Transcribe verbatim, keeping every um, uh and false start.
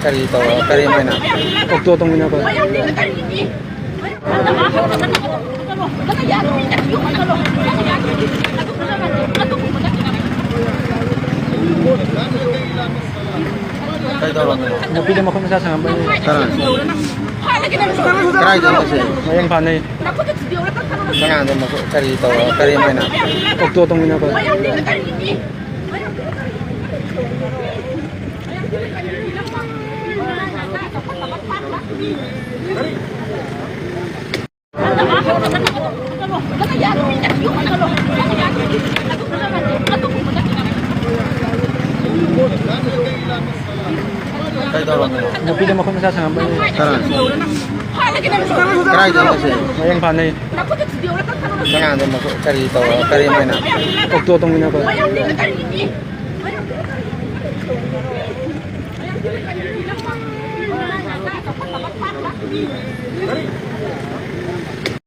ꯀꯔꯤ ꯇꯧꯔ ꯀꯔꯤ ꯃꯣꯏꯅ? ꯑꯣꯛꯇꯣ ꯇꯣꯡꯃꯤꯟꯅꯕ꯫ ꯀꯩꯗꯧꯔꯝꯃꯤꯅꯣ? ꯅꯨꯄꯤꯗ ꯃꯈꯨꯠ ꯃꯁꯥ ꯁꯥꯡꯉꯝꯕꯅꯤ꯫ ꯀꯅꯥ? ꯀꯗꯥꯏꯗꯅꯣ ꯁꯦ? ꯃꯌꯥꯡ ꯐꯥꯅꯩ꯫ ꯀꯅꯥꯗ ꯃꯈꯨꯠ ꯀꯔꯤ ꯇꯧꯔ ꯀꯔꯤ ꯃꯣꯏꯅ? ꯑꯣꯛꯇꯣ ꯇꯣꯡꯃꯤꯟꯅꯕ꯫ ꯀꯩꯗꯧꯔꯝꯃꯤꯅꯣ? ꯅꯨꯄꯤꯗ ꯃꯈꯨꯠ ꯃꯁꯥ ꯁꯥꯡꯉꯝꯕꯅꯤ꯫ ꯀꯅꯥ? ꯀꯗꯥꯏꯗꯅꯣ ꯁꯦ? ꯃꯌꯥꯡ ꯐꯥꯅꯩ꯫ ꯀꯅꯥꯗ ꯃꯈꯨꯠ ꯀꯔꯤ ꯇꯧꯔ ꯀꯔꯤ ꯃꯣꯏꯅ? ꯑꯣꯛꯇꯣ ꯇꯣꯡꯃꯤꯟꯅꯕ꯫